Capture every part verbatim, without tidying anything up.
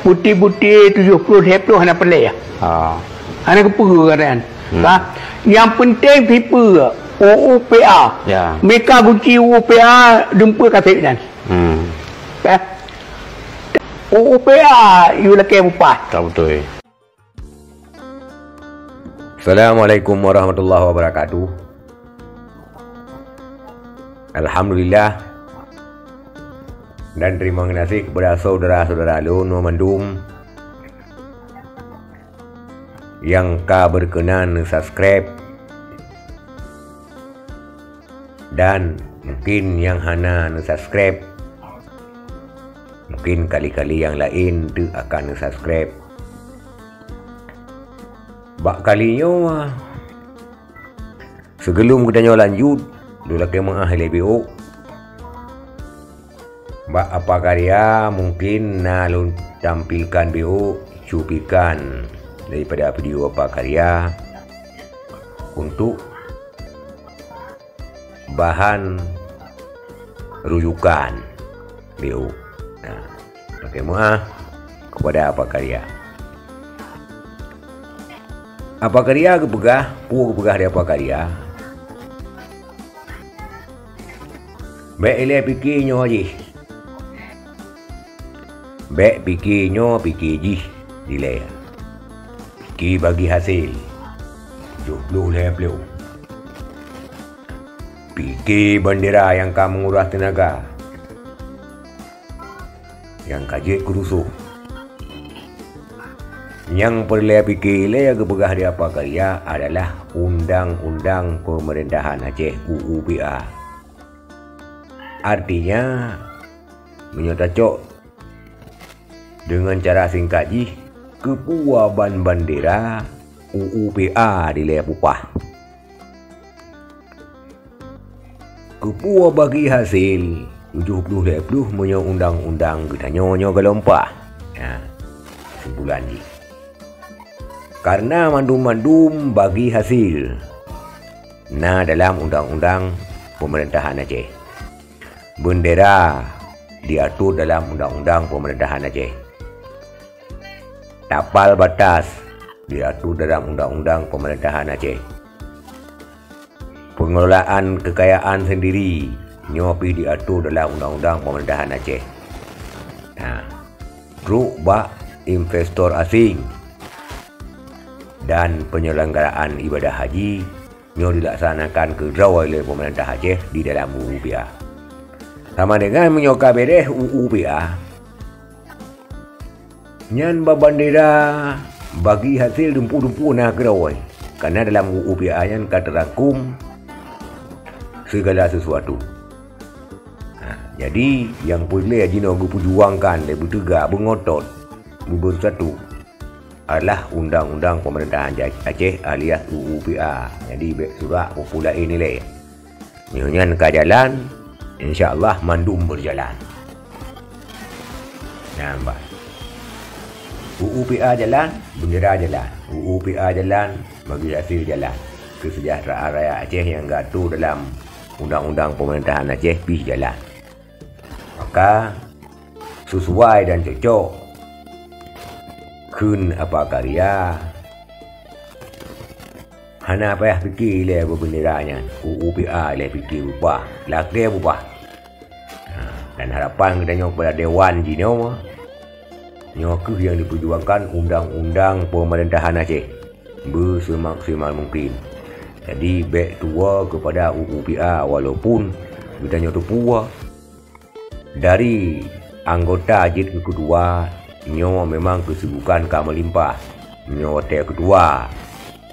Putih-putih tujuh puluh lhèe ploh hana peureulèe. Ha. Hana keupeue keadaan. Hmm. Ka? Nyang penting sipeue U U P A. Ya. Meuka gunci U U P A dumpeue kaseb nyan. Hmm. Ka? U U P A yue lakèe bupah. Tak betul. Assalamualaikum warahmatullahi wabarakatuh. Alhamdulillah dan terima kasih kepada saudara-saudara lôn mandum nyang ka berkenan subscribe dan mungkin nyang hana subscribe. Mungkin kali-kali nyang laén teuk akan subscribe. Bak kali nyoe, sigohlom geutanyoe lanjut, lôn lakèe meu'ah ilèe B O. Bak Apa Karya mungkin na lôn tampilkan B O cuplikan daripada video Apa Karya untuk bahan rujukan B O. Nah, lakèe meu'ah kepada Apa Karya. Apa Karya geupeugah, peue geupeugah di Apa Karya? Bèk ilèe pike nyoe jih. Bèk pike nyoe pike jih dilèe. Pike bagi hasé tujoh ploh lhèe ploh. Pike bandera nyang ka meunguras teunaga, nyang ka jeuet keu rusoh. Nyang peureulèe pike ilèe geupeugah di Apa Karya adalah undang-undang peumeurintahon Aceh, U U P A. Artinya, meunyoe tacok deungon cara singkat jih, keupeue ban bandera U U P A dilèe bupah. Keupeue bagi hasé tujoh ploh lhèe ploh meunyoe undang-undang geutanyoe nyoe geulompah. Nah, kesimpulan jih. Karena mandum-mandum bagi hasé na dalam undang-undang peumeurintahon Aceh. Bendera diatur dalam undang-undang peumeurintahon Aceh. Tapal batas diatur dalam undang-undang peumeurintahon Aceh. Pengelolaan kekayaan sendiri nyoe pih diatur dalam undang-undang peumeurintahon Aceh. Nah, trok bak investor asing dan penyelenggaraan ibadah haji nyoe dilaksanakan keudroe lé peumeurintah Aceh di dalam U U P A. Sama dengan meunyoe ka beureh U U P A, nyan ba bandera bagi hasil dumpeue-dumpeue na keudroe, karena dalam U U P A nyan ka teurangkum segala sesuatu. Ha, jadi, nyang peureulée jinoe geupeujuangkan lé beuteuga, beungotot, beubeusatu adalah undang-undang peumeurintah Aceh alias U U P A. Jadi, bék surak peue-peue laén ilée. Meunyoe nyan ka jalan, insya Allah mandum beujalan. Nyan bah. U U P A jalan, bendera jalan. U U P A jalan, bagi hasil jalan. Kesejahteraan rakyat Aceh nyang geuatur dalam undang-undang pemerintahan Aceh pih jalan. Maka, sesuai dan cocok kheun Apa Karya, hana payah pike ilée bak bendera nyan, U U P A ilée pike bubah, lakée bubah. Ha, dan harapan geutanyoe kepada dewan jinoe, nyoe kheueh nyang dipeujuangkan undang-undang pemerintahan Aceh beuseumaksimal mungkin. Jadi, bék tuwoe kepada U U P A, walaupun geutanyoe teupeue dari anggota jeuet keu keudua, nyoe memang keusibukan ka meulimpah. Nyoe watée keudua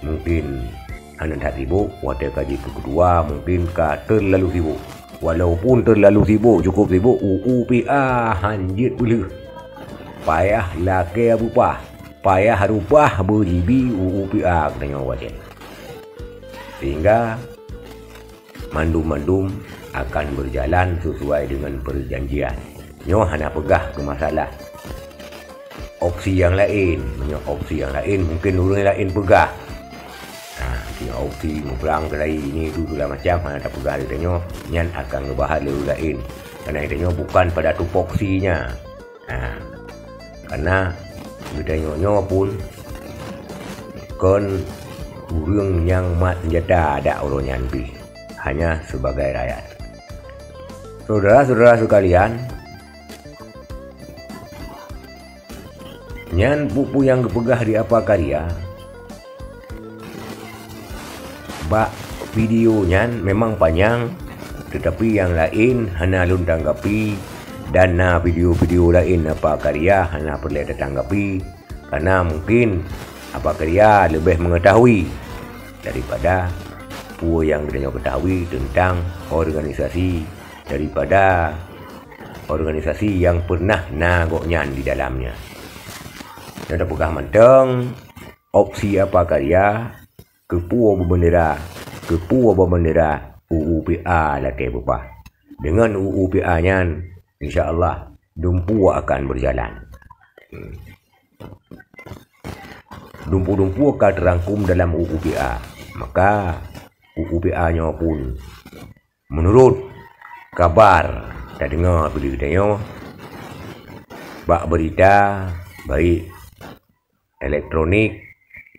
mungkin hana that sibok, watée ka jeuet keu keudua mungkin ka teulalu sibok. Walaupun teulalu sibok, cukup sibok, U U P A han jeuet peulheueh. Payah lakée bubah, payah rubah beujibi U U P A geutanyoe watée. Sehingga mandum-mandum akan berjalan sesuai dengan perjanjian. Nyoe hana peugah keu masalah opsi nyang laén. Meunyoe opsi nyang laén, mungkin ureuëng laén peugah. Nah, opsi muprang keudai ini itu segala macam hana tapeugah lé tanyoe, nyan akan geubahas lé ureuëng laén. Karena tanyoe bukan pada tupoksi nyan. Ha. Karena geutanyoe nyoe pun kon ureuëng nyang mat senjata dak uroe nyan pih, hanya sebagai rakyat. Saudara-saudara sekalian, nyan peue-peue nyang geupeugah di Apa Karya, bak video nyan memang panyang, tetapi nyang laén hana lôn tanggapi, dan na video-video laén Apa Karya hana peureulée tatanggapi, karena mungkin Apa Karya leubeh mengetahui daripada peue nyang geutanyoe ketahui tentang organisasi daripada organisasi nyang pernah na gobnyan di dalamnya. Nyoe tapeugah mantong, opsi Apa Karya, keupeue beubendera, keupeue beubendera U U P A lakée peupah. Dengan U U P A nyan, insya Allah, dumpeue akan berjalan. Hmm. Dumpeue-dumpeue ka teurangkum dalam U U P A. Maka, U U P A nyoe pun, menurut kabar tadeungoe bak geutanyoe, bak berita, baik elektronik,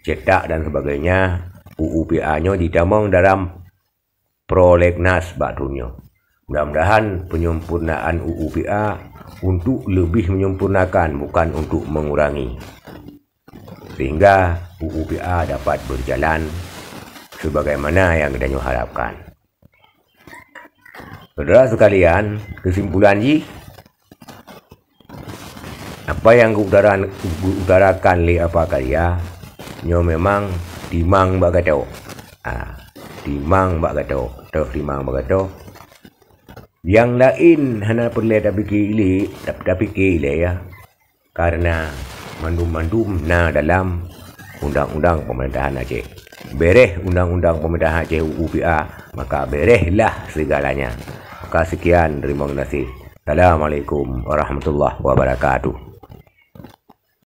cetak dan sebagainya, U U P A nyoe jitamong dalam prolegnas bak thon nyoe. Mudah-mudahan penyempurnaan U U P A untuk lebih menyempurnakan, bukan untuk mengurangi. Sehingga U U P A dapat berjalan sebagaimana yang geutanyoe harapkan. Saudara sekalian, kesimpulan jih, apa nyang geuutara-, geuutarakan lé Apa Karya, nyoe memang timang bak gato. Ah, timang bak gato, toh timang bak gato. Nyang laén hana peureulée tapike ilée, tap-, tapike ilée, ya. Karena mandum-mandum na dalam undang-undang pemerintahan Aceh. Bereh undang-undang pemerintahan Aceh, U U P A, maka berehlah segalanya. Maka sekian, terima kasih. Assalamualaikum warahmatullahi wabarakatuh.